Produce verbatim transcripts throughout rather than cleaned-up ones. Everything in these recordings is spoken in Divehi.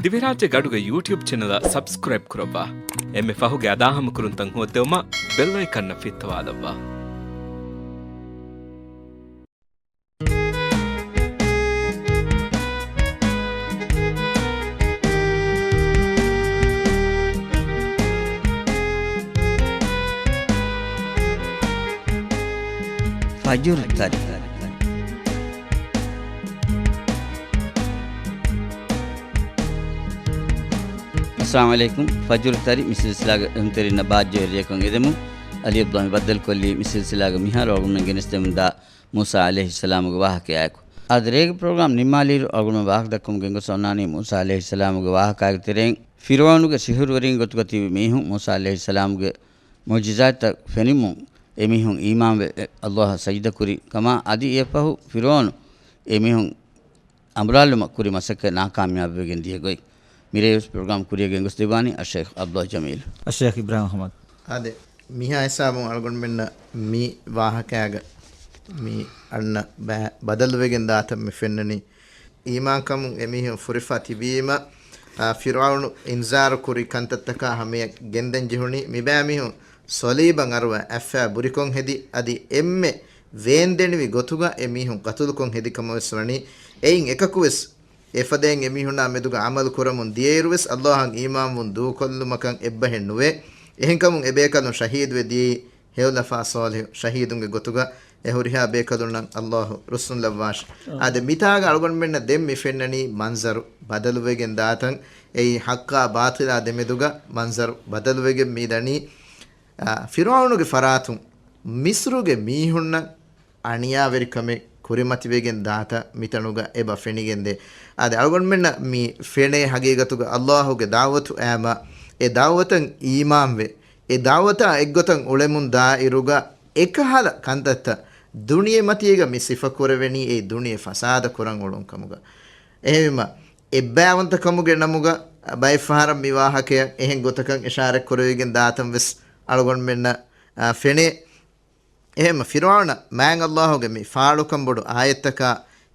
ދިވެހިރާއްޖޭގެ އަޑުގެ ޔޫޓިއުބް ޗެނަލަށް ސަބްސްކްރައިބް ކުރައްވާ. އެންމެ ފަހުގެ އަދާހަމަކުރުންތައް ހޯއްދެވުމަށް ބެލް އައިކަންއަށް ފިއްތަވާލައްވާ. ފަޖުރު ތަރި. އައްސަލާމު ޢަލައިކުމް. ފަޖުރު ތަރި މި ސިލްސިލާގެ އެހުންތެރިންނަށް ބާއްޖަވެރިޔަކަށް އެދެމުން. ޢަލީ ޢަބްދުﷲ މި ބައްދަލުކޮށްލީ މި ސިލްސިލާގެ މިހާރު އަޅުގަނޑުމެން ގެނެސްދެމުންދާ މޫސާ ޢަލައިހިއްސަލާމުގެ ވާހަކަޔާއެކު. އާދެ، ރޭގެ ޕްރޮގްރާމް ނިންމާލިއިރު އަޅުގަނޑުމެން ވާހަކަ ދައްކަމުން ގެންގޮސް އޮންނާނީ މޫސާ ޢަލައިހިއްސަލާމުގެ ވާހަކައިގެ ތެރެއިން ފިރުޢައުނުގެ ސިހުރުވެރިން ގޮތުގަ ތިބި މީހުން މޫސާ ޢަލައިހިއްސަލާމުގެ މުޢުޖިޒާތްތައް ފެނުމުން އެމީހުން އީމާންވެ، އެ، ﷲ އަށް ސަޖިދަކުރި ކަމާ، އަދި އެއަށްފަހު ފިރުޢައުނު އެމީހުން އަނބުރާލުމަށް ކުރި މަސައްކަތް ނާކާމިޔާބުވެގެން ދިޔަ ގޮތް. މިރޭވެސް ޕްރޮގްރާމް ކުރިއަށް ގެންގޮސްދެއްވާނީ އައްޝައިޚް ޢަބްދުﷲ ޖަމީލް. އައްޝައިޚް އިބްރާހިމް އަޙްމަދު. އާދެ، މިހާ ހިސާބުން އަޅުގަނޑުމެންނަށް މި ވާހަކައިގަ މި އަންނަ ބަ-، ބަދަލުވެގެން ދާތަން މި ފެންނަނީ. އީމާންކަމުން އެމީހުން ފުރިފަ ތިބީމަ، އާ، ފިރުޢައުނު އިންޒާރު ކުރި ކަންތައްތަކާ ހަމަޔަށް ގެންދަން ޖެހުނީ. މިބައި މީހުން ޞަލީބަށް އަރުވާ އަތްފައި ބުރިކޮށް ހެދި، އަދި އެންމެ ވޭންދެނިވި ގޮތުގަ އެމީހުން ޤަތުލުކޮށް ހެދި ކަމަށް ވެސް ވަނީ. އެއިން އެކަކު ވެސް އެފަދައިން އެމީހުންނާ މެދުގަ ޢަމަލު ކުރަމުން ދިޔައިރު ވެސް ﷲ އަށް އީމާންވުން ދޫކޮށްލުމަކަށް އެއްބަހެއް ނުވޭ. އެހެންކަމުން އެބޭކަލުން ޝަހީދުވެ ދިޔައީ ހެޔޮލަފާ ޞާލިޙު ޝަހީދުންގެ ގޮތުގަ. އެ ހުރިހާ ބޭކަލުންނަށް ﷲ ރުއްސުން ލައްވާށި. އާދެ، މިތާގަ އަޅުގަނޑުމެންނަށް ދެން މި ފެންނަނީ މަންޒަރު ބަދަލުވެގެން ދާތަން. އެއީ ޙައްޤާ ބާޠިލާ ދެމެދުގަ މަންޒަރު ބަދަލުވެގެން މި ދަނީ. އާ، ފިރުޢައުނުގެ ފަރާތުން މިޞްރުގެ މީހުންނަށް އަނިޔާވެރިކަމެއް ކުރިމަތިވެގެން ދާތަން މިތަނުގަ އެބަ ފެނިގެންދޭ. އާދެ، އަޅުގަނޑުމެންނަށް މި ފެނޭ ހަގީގަތުގަ ﷲ ގެ ދަޢުވަތު އައީމަ، އެ ދަޢުވަތަށް އީމާންވެ، އެ ދަޢުވަތާ އެއްގޮތަށް އުޅެމުން ދާއިރުގަ އެކަހަލަ ކަންތައްތައް ދުނިޔެމަތީގަ މި ސިފަކުރެވެނީ އެއީ ދުނިޔެ ފަސާދަ ކުރަން އުޅުން ކަމުގަ. އެހެންވީމަ، އެއްބައިވަންތަކަމުގެ ނަމުގަ ބައެއްފަހަރަށް މި ވާހަކަޔަށް އެހެން ގޮތަކަށް އިޝާރަތް ކުރެވިގެން ދާތަން ވެސް އަޅުގަނޑުމެންނަށް، އާ، ފެނޭ. އެހެންމަ ފިރުޢައުނަށް މާތް ﷲ ގެ މި ފާޅުކަން ބޮޑު އާޔަތްތަކާ،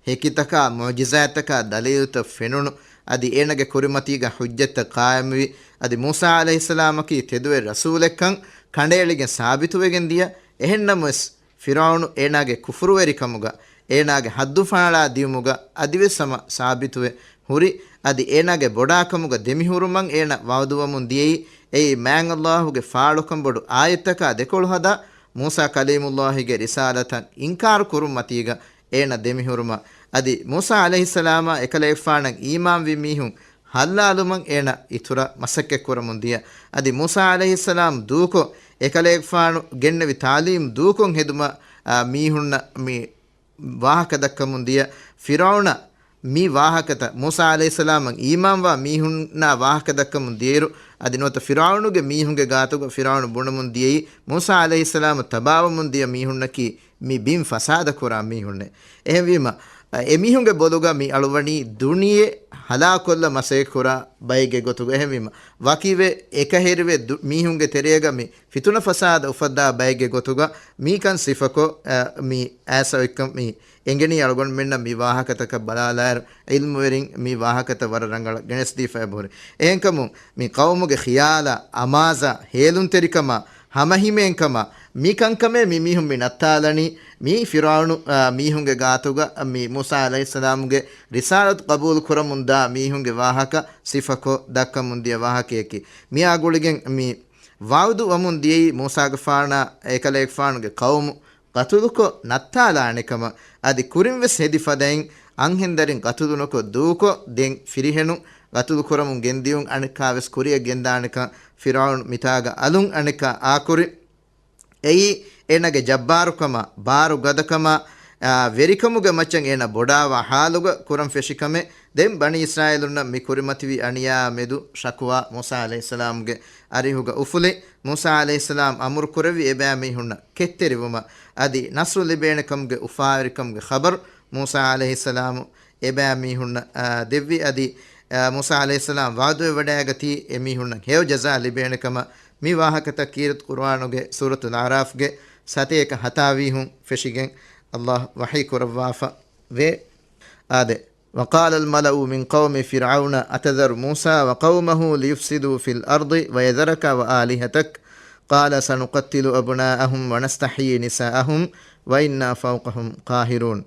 ހެކިތަކާ، މުޢުޖިޒާތްތަކާ، ދަލީލުތައް ފެނުނު، އަދި އޭނާގެ ކުރިމަތީގަ ޙުއްޖަތްތައް ޤާއިމުވި، އަދި މޫސާ ޢަލައިހިއްސަލާމަކީ ތެދުވެރި ރަސޫލެއްކަން ކަނޑައެޅިގެން ސާބިތުވެގެން ދިޔަ. އެހެންނަމަވެސް، ފިރުޢައުނު އޭނާގެ ކުފުރުވެރިކަމުގަ، އޭނާގެ ޙައްދު ފަނަޅާ ދިޔުމުގަ އަދިވެސް ހަމަ ސާބިތުވެ ހުރި، އަދި އޭނާގެ ބޮޑާކަމުގަ ދެމިހުރުމަށް އޭނާ ވަޢުދުވަމުން ދިޔައީ. އެއީ މާތް ﷲ ގެ ފާޅުކަން ބޮޑު އާޔަތްތަކާ ދެކޮޅު ހަދާ، މޫސާ ކަލީމުﷲ ގެ ރިސާލަތަށް އިންކާރު ކުރުން މަތީގަ އޭނާ ދެމިހުރުމަށް. އަދި މޫސާ ޢަލައިހިއްސަލާމާ އެކަލޭގެފާނަށް އީމާންވި މީހުން ހައްލާލުމަށް އޭނާ އިތުރަށް މަސައްކަތްކުރަމުން ދިޔަ. އަދި މޫސާ ޢަލައިހިއްސަލާމް ދޫކޮށް، އެކަލޭގެފާނު ގެންނެވި ތާލީމް ދޫކޮށް ހެދުމަށް، އާ، މީހުންނަށް މި ވާހަކަ ދައްކަމުން ދިޔަ. ފިރުޢައުނަށް މި ވާހަކަތައް، މޫސާ ޢަލައިހިއްސަލާމަށް އީމާންވާ މީހުންނާ ވާހަކަ ދައްކަމުން ދިޔައިރު، އަދި ނުވަތަ ފިރުޢައުނުގެ މީހުންގެ ގާތުގަ ފިރުޢައުނު ބުނަމުން ދިޔައީ، މޫސާ ޢަލައިހިއްސަލާމަށް ތަބާވަމުން ދިޔަ މީހުންނަކީ، މި ބިން ފަސާދަ ކުރާ މީހުންނޭ. އެހެންވީމަ، އެމީހުންގެ ބޮލުގަ މި އަޅުވަނީ ދުނިޔެ ހަލާކުކޮށްލަ މަސައްކަތް ކުރާ ބައެއްގެ ގޮތުގަ. އެހެންވީމަ، ވަކިވެ އެކަހެރިވެ ދު-، މީހުންގެ ތެރޭގަ މި ފިތުނަ ފަސާދަ އުފައްދާ ބައެއްގެ ގޮތުގަ މީކަން ސިފަކޮށް، އަ، މި އައިސް އޮތްކަން މި އެނގެނީ. އަޅުގަނޑުމެންނަށް މި ވާހަކަތަކަށް ބަލާލާއިރު، ޢިލްމުވެރިން މި ވާހަކަތައް ވަރަށް ރަނގަޅަށް ގެނެސްދީފައި އެބަހުރި. އެހެންކަމުން މި ޤައުމުގެ ޚިޔާލާ، އަމާޒާ، ހޭލުންތެރިކަމާ، ހަމަހިމޭންކަމާ، މި ކަންކަމޭ މި މީހުން މި ނައްތާލަނީ، މީ ފިރުޢައުނު، އާ، މީހުންގެ ގާތުގަ މި މޫސާ ޢަލައިހިއްސަލާމުގެ ރިސާލަތު ޤަބޫލު ކުރަމުންދާ މީހުންގެ ވާހަކަ ސިފަކޮށް ދައްކަމުން ދިޔަ ވާހަކަޔަކީ. މިއާ ގުޅިގެން މި ވަޢުދު ވަމުން ދިޔައީ މޫސާގެފާނާ އެކަލޭގެފާނުގެ ޤައުމު ޤަތުލުކޮށް ނައްތާލާނެކަމަށް. އަދި ކުރިންވެސް ހެދި ފަދައިން އަންހެންދަރިން ޤަތުލުނުކޮށް ދޫކޮށް ދެން ފިރިހެނުން ޤަތުލު ކުރަމުން ގެންދިޔުން އަނެއްކާވެސް ކުރިއަށް ގެންދާނެކަން ފިރުޢައުނު މިތާގަ އަލުން އަނެއްކާ އާކުރި. އެއީ އޭނާގެ ޖައްބާރުކަމާ، ބާރުގަދަކަމާ، އާ، ވެރިކަމުގެ މައްޗަށް އޭނާ ބޮޑާވާ ޙާލުގަ ކުރަން ފެށި ކަމެއް. ދެން ބަނީ އިސްރާއީލުންނަށް މި ކުރިމަތިވި އަނިޔާ މެދު ޝަކުވާ މޫސާ ޢަލައިހިއްސަލާމުގެ އަރިހުގަ އުފުލި. މޫސާ ޢަލައިހިއްސަލާމް އަމުރު ކުރެއްވި އެބައިމީހުންނަށް ކެތްތެރިވުމަށް އަދި ނަޞްރު ލިބޭނެ ކަމުގެ އުފާވެރިކަމުގެ ޚަބަރު މޫސާ ޢަލައިހިއްސަލާމު އެބައިމީހުންނަށް، އާ، ދެއްވި. އަދި، އާ، މޫސާ ޢަލައިހިއްސަލާމް ވަޢުދުވެވަޑައިގަތީ އެމީހުންނަށް ހެޔޮ ޖަޒާ ލިބޭނެ ކަމަށް. މި ވާހަކަތައް ކީރިތި ޤުރުއާނުގެ ސޫރަތުލް އަޢުރާފްގެ ސަތޭކަ ހަތާވީހުން ފެށިގެން ﷲ ވަޙީ ކުރައްވާފަ ވޭ. އާދެ، وقال الملأ من قوم فرعون أتذر موسى وقومه ليفسدوا في الأرض ويذرك وآلهتك قال سنقتل أبناءهم ونستحيي نساءهم وإنا فوقهم قاهرون.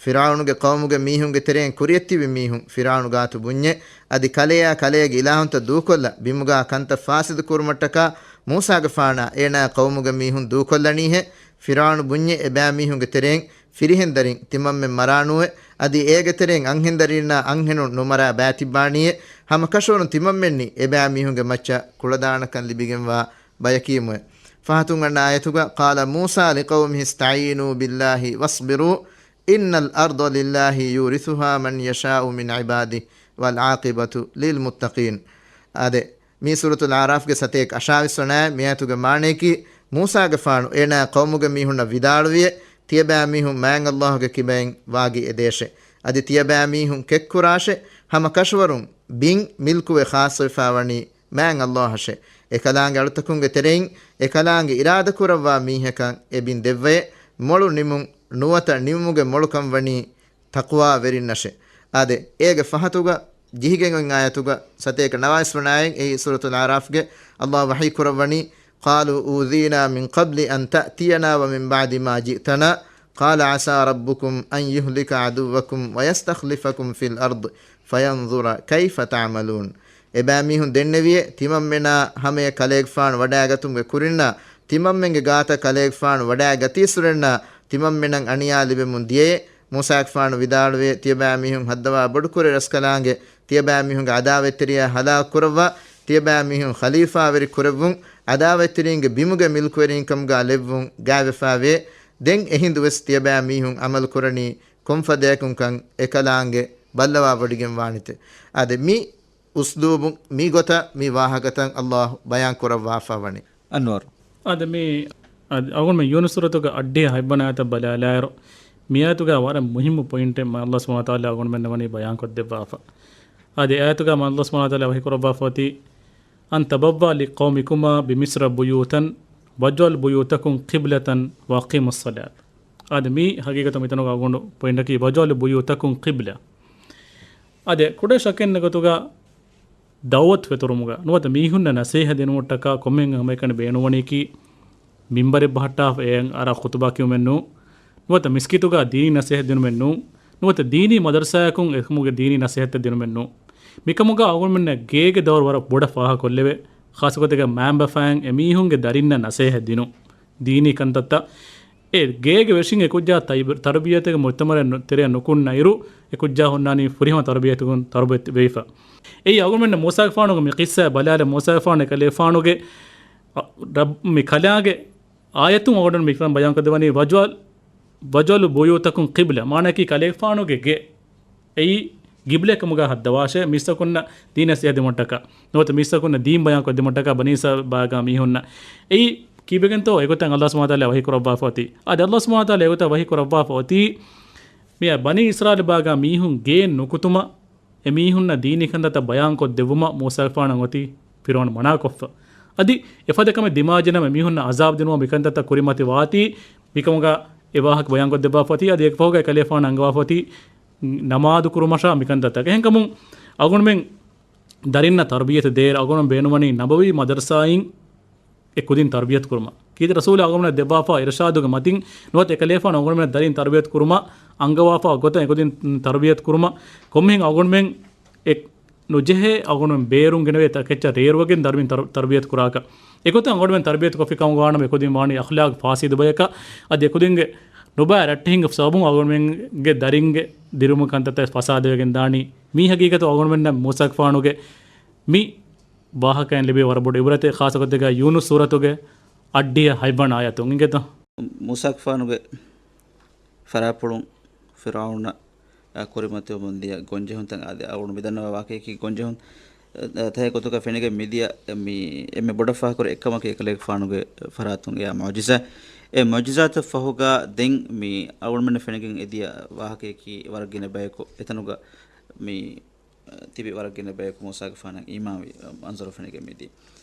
ފިރުޢައުނުގެ ޤައުމުގެ މީހުންގެ ތެރެއިން ކުރިއަށް ތިބި މީހުން ފިރުޢައުނު ގާތު ބުންޏެ، އަދި ކަލެޔާ ކަލެޔަގެ އިލާހުންތައް ދޫކޮށްލަ، ބިމުގާ ކަންތައް ފާސިދު ކުރުމަށްޓަކާ މޫސާގެފާނާ އޭނާ ޤައުމުގެ މީހުން ދޫކޮށްލަނީހޭ. ފިރުޢައުނު ބުންޏެ އެބައިމީހުންގެ ތެރެއިން ފިރިހެން ދަރިން ތިމަންމެން މަރާނޫއެ، އަދި އޭގެ ތެރެއިން އަންހެން ދަރީންނާ އަންހެނުން ނުމަރާ ބައިތިއްބާނީއޭ. ހަމަކަށަވަރުން ތިމަންމެންނީ އެބައިމީހުންގެ މައްޗަށް ކުޅަދާނަކަން ލިބިގެންވާ ބަޔަކީމުއެ. ފަހަތުން އަންނަ އާޔަތުގަ، قال موسى لقومه استعينوا بالله واصبروا إن الأرض لله يورثها من يشاء من عباده والعاقبة للمتقين. އާދެ، މީ ސޫރަތުލް އަޢުރާފްގެ ސަތޭކަ އަށާވީސް ވަނަ އާޔަތް. މި އާޔަތުގެ މާނަޔަކީ، މޫސާގެފާނު އޭނާ ޤައުމުގެ މީހުންނަށް ވިދާޅުވިއެ، ތިޔަބައިމީހުން މާތް ﷲ ގެ ކިބައިން ވާގި އެދޭށެ. އަދި ތިޔަބައިމީހުން ކެތްކުރާށެ، ހަމަ ކަށަވަރުން ބިން މިލްކުވެ ޚާއްޞަވެފާވަނީ މާތް ﷲ އަށެ. އެކަލާނގެ އަޅުތަކުންގެ ތެރެއިން އެކަލާނގެ އިރާދަކުރައްވާ މީހަކަށް އެ ބިން ދެއްވައެ. މޮޅު ނިމުން ނުވަތަ ނިމުމުގެ މޮޅުކަން ވަނީ ތަޤްވާވެރިންނަށެ. އާދެ، އޭގެ ފަހަތުގަ ޖިހިގެން އޮތް އާޔަތުގަ ސަތޭކަ ނަވާވީސް ވަނަ އާޔަތް، އެއީ ސޫރަތުލް އަޢުރާފްގެ، ﷲ ވަޙީ ކުރައްވަނީ، قالوا أوذينا من قبل أن تأتينا ومن بعد ما جئتنا قال عسى ربكم أن يهلك عدوكم ويستخلفكم في الأرض فينظر كيف تعملون. އެބައިމީހުން ދެންނެވިއޭ، ތިމަންމެނާ ހަމަޔަށް ކަލޭގެފާނު ވަޑައިގަތުމުގެ ކުރިންނާ، ތިމަންމެންގެ ގާތަށް ކަލޭގެފާނު ވަޑައިގަތީއްސުރެންނާ، ތިމަންމެނަށް އަނިޔާ ލިބެމުން ދިޔައޭ. މޫސާގެފާނު ވިދާޅުވިއޭ، ތިޔަބައިމީހުން ހައްދަވާ ބޮޑުކުރޭ ރަސްކަލާނގެ، ތިޔަބައިމީހުންގެ ޢަދާވަތްތެރިޔާ ހަލާކު ކުރައްވާ، ތިޔަބައިމީހުން ޚަލީފާވެރި ކުރެއްވުން، ޢަދާވަތްތެރިންގެ ބިމުގެ މިލްކުވެރިންކަމުގާ ލެއްވުން ގާތްވެފާވޭ. ދެން އެހިނދުވެސް ތިޔަބައިމީހުން ޢަމަލު ކުރަނީ ކޮންފަދަޔަކުންކަން އެކަލާނގެ ބައްލަވާވޮޑިގެން ވާނެތެ. އާދެ، މި އުސްލޫބުން މި ގޮތަށް މި ވާހަކަތައް ﷲ ބަޔާން ކުރައްވާފަ ވަނީ. އަންވަރު. އާދެ، މި އަ-، އަޅުގަނޑުމެން ޔޫނުސް ސޫރަތުގެ އަށްޑިހަ ހަތްވަނަ އާޔަތަށް ބަލާލާއިރު، މި އާޔަތުގަ ވަރަށް މުހިއްމު ޕޮއިންޓެއް މާތް ﷲ ސުބްޙާނަހޫ ވަތަޢާލާ އަޅުގަނޑުމެންނަށް ވަނީ ބަޔާން ކޮށްދެއްވާފަ. އާދެ، އާޔަތުގަ މާތް ﷲ ސުބްޙާނަހޫ ވަތަޢާލާ ވަޙީ ކުރައްވާފަ އޮތީ، أن تبوأ لقومكما بمصر بيوتا واجعل بيوتكم قبلة وأقيموا الصلاة. އާދެ، މީ ހަގީގަތަށް މިތަނުގަ އަޅުގަނޑު ޕޮއިންޓަކީ، واجعل بيوتكم قبلة. އާދެ، ކުޑަ ޝައްކެއް ނެތް ގޮތުގަ ދަޢުވަތު ފެތުރުމުގަ ނުވަތަ މީހުންނަށް ނަސޭހަތް ދިނުމަށްޓަކާ ކޮންމެހެން ހަމައެކަނި ބޭނުންވަނީކީ، މިންބަރެއް ބަހައްޓާފަ އެއަށް އަރާ ޚުޠުބާ ކިޔުމެއް ނޫން، ނުވަތަ މިސްކިތުގަ ދީނީ ނަސޭހަތް ދިނުމެއް ނޫން، ނުވަތަ ދީނީ މަދަރުސާއަކުން އެކަމުގެ ދީނީ ނަސޭހަތްތައް ދިނުމެއް ނޫން. މިކަމުގަ އަޅުގަނޑުމެންނަށް ގޭގެ ދައުރު ވަރަށް ބޮޑަށް ފާހަގަކޮށްލެވޭ. ޚާއްޞަގޮތެއްގަ މައިންބަފައިން އެމީހުންގެ ދަރިންނަށް ނަސޭހަތް ދިނުން. ދީނީ ކަންތައްތައް އެ ގޭގެ ވެށިން އެކުއްޖާ ތައިބަ-، ތަރުބިޔަތެއްގެ މުޖްތަމަޢެއް ނު-، ތެރެއަށް ނުކުންނަ އިރު، އެކުއްޖާ ހުންނާނީ ފުރިހަމަ ތަރުބިޔަތަކުން ތަރުބިޔަތު ވެވިފަ. އެއީ އަޅުގަނޑުމެންނަށް މޫސާގެފާނުގެ މި ޤިއްސާ ބަލާލެ، މޫސާގެފާނު އެކަލޭގެފާނުގެ، އަ، ރައް-، މި ކަލާނގެ އާޔަތުން އަޅުގަނޑު މިކަން ބަޔާން ކޮށްދެވަނީ، واجعل، واجعلوا بيوتكم قبلة، މާނައަކީ ކަލޭގެފާނުގެ ގެ އެއީ ގިބްލައެއް ކަމުގަ ހައްދަވާށޭ، މީސްތަކުންނަށް ދީން ނަސޭހަތް ދިނުމަށްޓަކާ، ނުވަތަ މީސްތަކުންނަށް ދީން ބަޔާން ކޮށްދިނުމަށްޓަކާ ބަނީ އިސްރާއީލް ބާގާ މީހުންނަށް. އެއީ ކީއްވެގެންތޯ އެގޮތަށް ﷲ ސުބްޙާނަހޫ ވަތަޢާލާ ވަޙީ ކުރައްވާފަ އޮތީ. އަދި ﷲ ސުބްޙާނަހޫ ވަތަޢާލާ އެގޮތަށް ވަޙީ ކުރައްވާފަ އޮތީ، މިއަށް ބަނީ އިސްރާއީލް ބާގާ މީހުން ގެއިން ނުކުތުމަށް، އެމީހުންނަށް ދީނީ ކަންތައްތައް ބަޔާން ކޮށްދެއްވުމަށް މޫސާގެފާނަށް އޮތީ ފިރުޢައުނު މަނާކޮށްފަ. އަދި އެފަދަ ކަމެއް ދިމާ ޖެހި ނަމަ އެމީހުންނަށް ޢަޒާބު ދިނުމަށް މިކަންތައްތައް ކުރިމަތި ވާތީ، މިކަމުގަ އެ ވާހަކަ ބަޔާން ކޮށްދެއްވާފަ އޮތީ. އަދި އެކަ ފަހުގަ އެކަލޭގެފާނު އަންގަވާފަ އޮތީ ނަމާދު ކުރުމަށާ މިކަންތައްތަކެއް. އެހެންކަމުން އަޅުގަނޑުމެން ދަރިންނަށް ތަރުބިޔަތު ދޭއިރު އަޅުގަނޑު ބޭނުންވަނީ ނަބަވީ މަދަރުސާއިން އެ ކުދިން ތަރުބިޔަތު ކުރުމަށް. ކީރިތި ރަސޫލާ އަޅުގަނޑުމެންނަށް ދެއްވާފަ އިރުޝާދުގެ މަތިން ނުވަތަ އެކަލޭގެފާނު އަޅުގަނޑުމެންނަށް ދަރިން ތަރުބިޔަތު ކުރުމަށް އަންގަވާފަ ގޮތަށް އެކުދިން ތަރުބިޔަތު ކުރުމަށް ކޮންމެހެން އަޅުގަނޑުމެން އެ ނުޖެހޭ އަޅުގަނޑުމެން ބޭރުން ގެނެވޭ ތަކެއްޗަށް ރޭރުވެގެން ދަރިން ތަރު-، ތަރުބިޔަތު ކުރާކަށް. އެގޮތަށް އަޅުގަނޑުމެން ތަރުބިޔަތު ކޮށްފި ކަމުގަ ވާނަމަ އެކުދިން ވާނީ އަޚްލާގު ފާސިދު ބަޔަކަށް. އަދި އެކުދިންގެ ނުބައި ރައްޓެހިންގެ ސަބަބުން އަޅުގަނޑުމެންގެ ދަރިންގެ ދިރިއުޅުމުގެ ކަންތައްތައް ފަސާދަވެގެން ދާނީ. މީ ހަގީގަތު އަޅުގަނޑުމެންނަށް މޫސާގެފާނުގެ މި ވާހަކައިން ލިބޭ ވަރަށް ބޮޑު އިބްރަތެއް، ޚާއްޞަގޮތެއްގަ ޔޫނުސް ސޫރަތުގެ އަށްޑިހަ ހަތްވަނަ އާޔަތުން އިނގޭތަ؟ މޫސާގެފާނުގެ ފަރާތްޕުޅުން ފިރުޢައުނަށް، އަ، ކުރިމަތިވަމުން ދިޔަ ގޮންޖެހުންތައް އާދެ، އަޅުގަނޑު މިދަންނަވާ ވާހަކައަކީ ގޮންޖެހުން، އަ، ތަކެއް ގޮތުގަ ފެނިގެން މިދިޔަ މި އެންމެ ބޮޑަށް ފާހަގަކުރި އެއްކަމަކީ އެކަލޭގެފާނުގެ ފަރާތުން އެއާ މުޢުޖިޒާ. އެ މުޢުޖިޒާތަށް ފަހުގަ ދެން މި އަޅުގަނޑުމެންނަށް ފެނިގެން އެދިޔަ ވާހަކައަކީ ވަރަށް ގިނަ ބަޔަކު އެތަނުގަ މި ތިބި ވަރަށް ގިނަ ބަޔަކު މޫސާގެފާނަށް އީމާންވި މަންޒަރު ފެނިގެން މިދި.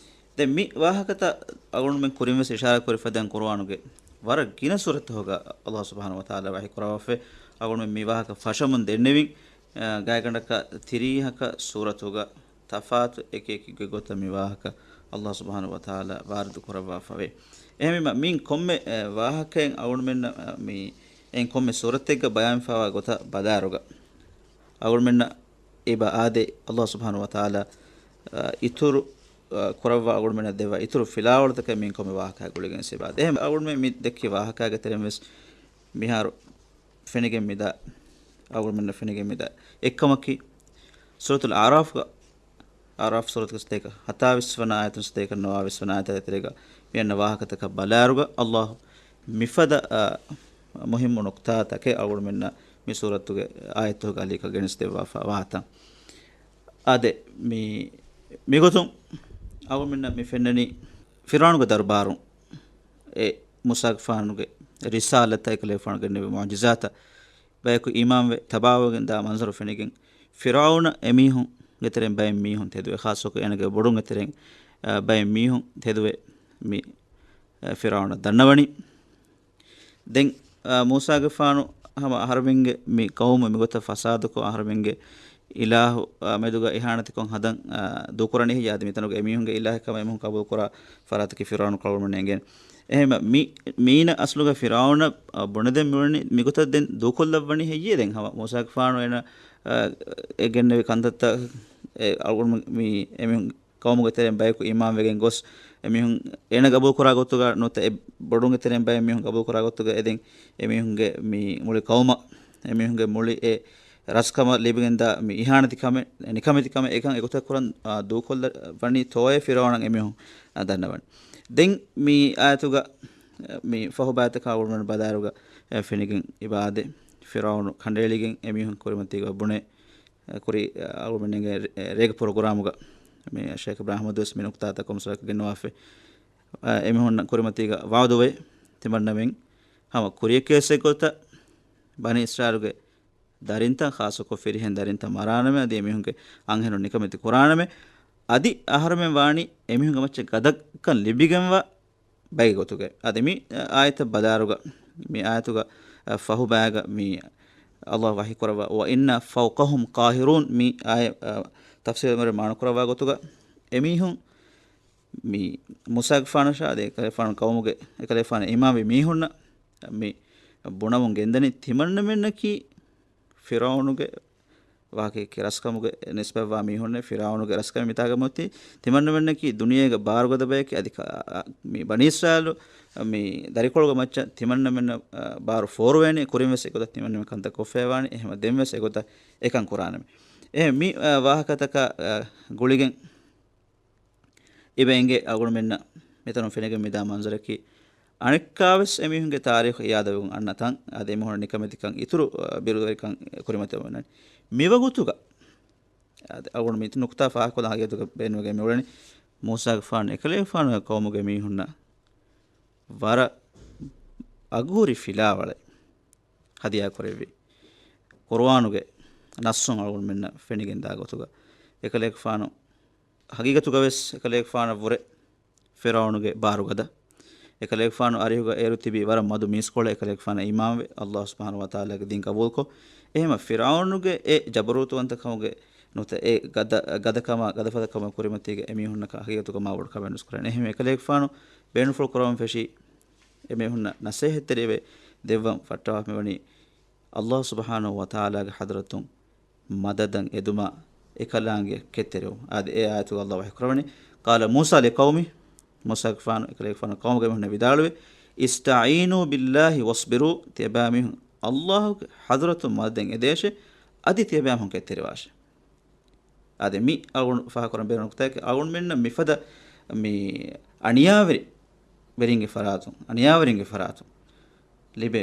ދެން މި ވާހަކަތައް އަޅުގަނޑުމެން ކުރިންވެސް އިޝާރާތް ކުރި ފަދައިން ޤުރުއާނުގެ ވަރަށް ގިނަ ސޫރަތްތަކުގަ ﷲ ސުބްޙާނަހޫ ވަތަޢާލާ ވަޙީ ކުރައްވާފައި. އަޅުގަނޑުމެން މި ވާހަކަ ފަށަމުން ދެންނެވިން. ގާތްގަނޑަކަށް ތިރީހަކަށް ސޫރަތުގަ ތަފާތު އެކި އެކި ގޮތަށް މި ވާހަކަ އައްލާހު ސުބްޙާނަހު ވަތަޢާލާ ވާރިދު ކުރައްވާފަވޭ. އެހެންވީމަ، މިން ކޮންމެ، އެ، ވާހަކައެއް އަޅުގަނޑުމެންނަށް، އެ، މި އެއިން ކޮންމެ ސޫރަތެއްގަ ބަޔާންފާވާ ގޮތަށް ބަލާރުގަ، އަޅުގަނޑުމެންނަށް އެބަ އާދޭ، އައްލާހު ސުބްޙާނަހު ވަތަޢާލާ، އަ، އިތުރު، އަ، ކުރައްވާ އަޅުގަނޑުމެންނަށް ދެއްވާ އިތުރު ފިލާވަޅުތަކެއް މިން ކޮންމެ ވާހަކައާ ގުޅިގެން ސިބާދޭ. އެހެން އަޅުގަނޑުމެން މި ދެއްކި ވާހަކާގެ ތެރެއިން ވެސް މިހާރު ފެނިގެން މިދާ، އަޅުގަނޑުމެންނަށް ފެނިގެން މިދާ އެއްކަމަކީ، ސޫރަތުލް އަޢުރާފްގަ، އަޢުރާފް ސޫރަތުގެ ސަތޭކަ ހަތާވީސް ވަނަ އާޔަތުން ސަތޭކަ ނޮވާވީސް ވަނަ އާޔަތާ ތެރޭގަ މި އަންނަ ވާހަކަތަކަށް ބަލާއިރުގަ، އައްލާހު މިފަދަ، އަ، މުހިއްމު ނުކްތާތަކެއް އަޅުގަނޑުމެންނަށް މި ސޫރަތުގެ އާޔަތްތަކުގެ އަލީކަށް ގެނެސްދެއްވާފަ ވާތަން. އާދެ، މި، މިގޮތުން އަޅުގަނޑުމެންނަށް މި ފެންނަނީ ފިރުޢައުނުގެ ދަރުބާރުން އެ މޫސާގެފާނުގެ ރިސާލަތަށް އެކަލޭގެފާނު ގެންނެވި މުޢުޖިޒާތަށް ބަޔަކު އީމާންވެ ތަބާވެގެން ދާ މަންޒަރު ފެނިގެން، ފިރުޢައުނަށް އެމީހުންގެ ތެރެއިން ބައެއް މީހުން ތެދުވެ، ޚާއްޞަކޮށް އޭނަގެ ބޮޑުންގެ ތެރެއިން، އަ، ބައެއް މީހުން ތެދުވެ މި، އަ، ފިރުޢައުނަށް ދަންނަވަނީ. ދެން، އަ، މޫސާގެފާނު ހަމަ އަހަރުމެންގެ މި ޤައުމު މިގޮތަށް ފަސާދަކޮށް، އަހަރުމެންގެ އިލާހު، އަ، މެދުގަ އިހާނެތިކޮށް ހަދަން، އަ، ދޫކުރަނީ ހެއްޔޭ؟ އަދި މިތަނުގެ އެމީހުންގެ އިލާހެއް ކަމަށް އެމީހުން ޤަބޫލުކުރާ ފަރާތަކީ ފިރުޢައުނު ޤައުމުން އެނގޭނެ. އެހެންވީމަ، މި، މީނަ އަސްލުގަ ފިރުޢައުނަށް، އަ، ބުނެދޭން މިވަނީ މިގޮތަށް ދެން ދޫކޮށްލައްވަނީ ހެއްޔޭ؟ ދެން ހަމަ މޫސާގެފާނު އޭނަ، އަ، އެ ގެންނެވި ކަންތައްތައް އެ އަޅުގަނޑު މި އެމީހުން ޤައުމުގެ ތެރެއިން ބަޔަކު އީމާންވެގެން ގޮސް، އެމީހުން އޭނަ ޤަބޫލުކުރާ ގޮތުގަ ނުވަތަ އެ ބޮޑުންގެ ތެރެއިން ބައެއް މީހުން ޤަބޫލުކުރާ ގޮތުގަ އެދެން އެމީހުންގެ މި މުޅި ޤައުމަށް، އެމީހުންގެ މުޅި އެ ރަސްކަމަށް ލިބިގެންދާ މި އިހާނެތިކަމެއް، ނިކަމެތިކަމެއް އެކަން އެގޮތަށް ކުރަން، އާ، ދޫކޮށްލަ ވަނީ ތޯއޭ ފިރުޢައުނަށް އެމީހުން، އާ، ދަންނަވަނީ. ދެން މި އާޔަތުގަ، މި ފަހު ބައިތަކާ އަޅުގަނޑުމެން ބަލާއިރުގަ، އެ، ފެނިގެން އިބާދެ ފިރުޢައުނު ކަނޑައެޅިގެން އެމީހުން ކުރިމަތީގަ ބުނެ، ކުރި، އަޅުގަނޑުމެންގެ ރޭގެ ޕްރޮގްރާމުގަ މި ޝޭޚް އިބްރާހިމް އަޙްމަދު ވެސް މި ނުކުތާތައް ކޮންމެސް ވަރަކަށް ގެންނަވާފަ، އެމީހުންނަށް ކުރިމަތީގަ ވަޢުދުވެ، ތިމަންނަމެން ހަމަ ކުރިޔަކޭސް ގޮތަށް ބަނީ އިސްރާއީލުގެ ދަރިންތައް، ޚާއްޞަކޮށް ފިރިހެން ދަރިންތައް މަރާނަމޭ، އަދި އެމީހުންގެ އަންހެނުން ނިކަމެތި ކުރާނަމޭ، އަދި އަހަރުމެން ވާނީ އެމީހުންގެ މައްޗަށް ގަދަކަން ލިބިގެންވާ ބައެއް ގޮތުގައި. އަދި މި އާޔަތަށް ބަލާއިރުގަ، މި އާޔަތުގަ ފަހު ބައިގަ މި އައްލާހު ވަޙީ ކުރައްވާ، "وَإِنَّ فَوْقَهُمْ قَاهِرُونَ" މި އާޔަތް، އަ، ތަފްސީރު މަރެ މާނަ ކުރައްވާ ގޮތުގަ، އެމީހުން މި މޫސާގެފާނަށާ އަދި އެކަލޭގެފާނު ޤައުމުގެ އެކަލޭގެފާނު އީމާންވި މީހުންނަށް މި ބުނަމުން ގެންދަނީ ތިމަންނަމެންނަކީ ފިރުޢައުނުގެ ވާހަކައެކޭ، ރަސްކަމުގެ ނިސްބަތްވާ މީހުންނޭ، ފިރުޢައުނުގެ ރަސްކަމެއް މިތާގަ މިއޮތީ. ތިމަންނަމެންނަކީ ދުނިޔޭގަ ބާރުގަދަ ބަޔެކޭ. އަދި ކަ-، އަ، މި ބަނީ އިސްރާއީލު މި ދަރިކޮޅުގެ މައްޗަށް ތިމަންނަމެންނަށް، އަ، ބާރު ފޯރުވޭނެ. ކުރިން ވެސް އެގޮތަށް ތިމަންނަމެން ކަންތައް ކޮށްފައިވާނެ. އެހެމަ ދެން ވެސް އެގޮތަށް އެކަން ކުރާނަމޭ. އެހެން މި، އަ، ވާހަކަތަކާ، އަ، ގުޅިގެން އިބަ އެނގޭ އަޅުގަނޑުމެންނަށް މިތަނުން ފެނިގެން މިދާ މަންޒަރަކީ، އަނެއްކާވެސް އެމީހުންގެ ތާރީޚު އިޔާދަވެގެން އަންނަ ތަން، އަދި އެމީހުން ނިކަމެތިކަން އިތުރު، އަ، ބިރުދަރިކަން ކުރިމަތިވެވަން މިވަގުތުގަ. އަދި އަޅުގަނޑު މި ނުކުތާ ފާހަގަކޮށްލާ ހަގީގަތުގަ ބޭނުންވެގެން މިއުޅެނީ، މޫސާގެފާނު އެކަލޭގެފާނުގެ ޤައުމުގެ މީހުންނަށް ވަރަށް އަގުހުރި ފިލާވަޅެއް ހަދިޔާކުރެއްވި. ޤުރުއާނުގެ ނައްސުން އަޅުގަނޑުމެންނަށް ފެނިގެންދާ ގޮތުގަ، އެކަލޭގެފާނު ހަގީގަތުގަވެސް އެކަލޭގެފާނަށްވުރެ ފިރުޢައުނުގެ ބާރުގަދަ، އެކަލޭގެފާނު އަރިހުގަ އޭރު ތިބީ ވަރަށް މަދު މީސްކޮޅެއް، އެކަލޭގެފާނަށް އީމާންވެ، އައްލާހު ސުބްޙާނަހު ވަތަޢާލާގެ ދީން ޤަބޫލުކޮށް، އެހެމަ ފިރުޢައުނުގެ އެ ޖަބަރޫތުވަންތަކަމުގެ ނުވަތަ އެ ގަދަ، ގަދަކަމާ، ގަދަފަދަކަމާ ކުރިމަތީގަ އެމީހުންނަކަށް ހަގީގަތުގަ މާ ބޮޑު ކަމެއް ނުސްކުރޭނެ. އެހެން އެކަލޭގެފާނު ބޭނުންފުޅު ކުރަމުން ފެށީ، އެމީހުންނަށް ނަސޭހަތްތެރިވެ ދެއްވަން ފައްޓަވާފަ މިވަނީ، އައްލާހު ސުބްޙާނަހު ވަތަޢާލާގެ ޙަޟްރަތުން މަދަދަށް އެދުމާ އެކަލާނގެ ކެތްތެރިވުން. އާދެ، އެ އާޔަތުގަ އައްލާހު ވަޙީ ކުރަވަނީ، "قَالَ مُوسَىٰ لِقَوْمِهِ" މޫސާގެފާނު އެކަލޭގެފާނު ޤައުމުގެ މީހުންނަށް ވިދާޅުވި، "اسْتَعِينُوا بِاللَّهِ وَاصْبِرُوا" ތިޔަބައިމީހުން އައްލާހުގެ ޙަޟްރަތުން މަދަދަށް އެދޭށޭ، އަދި ތިޔަބައިމީހުން ކެތްތެރިވާށޭ. އާދެ، މި އަޅުގަނޑު ފާހަގަކުރަން ބޭނުން ނުކުތާއަކީ، އަޅުގަނޑުމެންނަށް މިފަދަ މި އަނިޔާވެރި ވެރިންގެ ފަރާތުން، އަނިޔާވެރިންގެ ފަރާތުން ލިބޭ،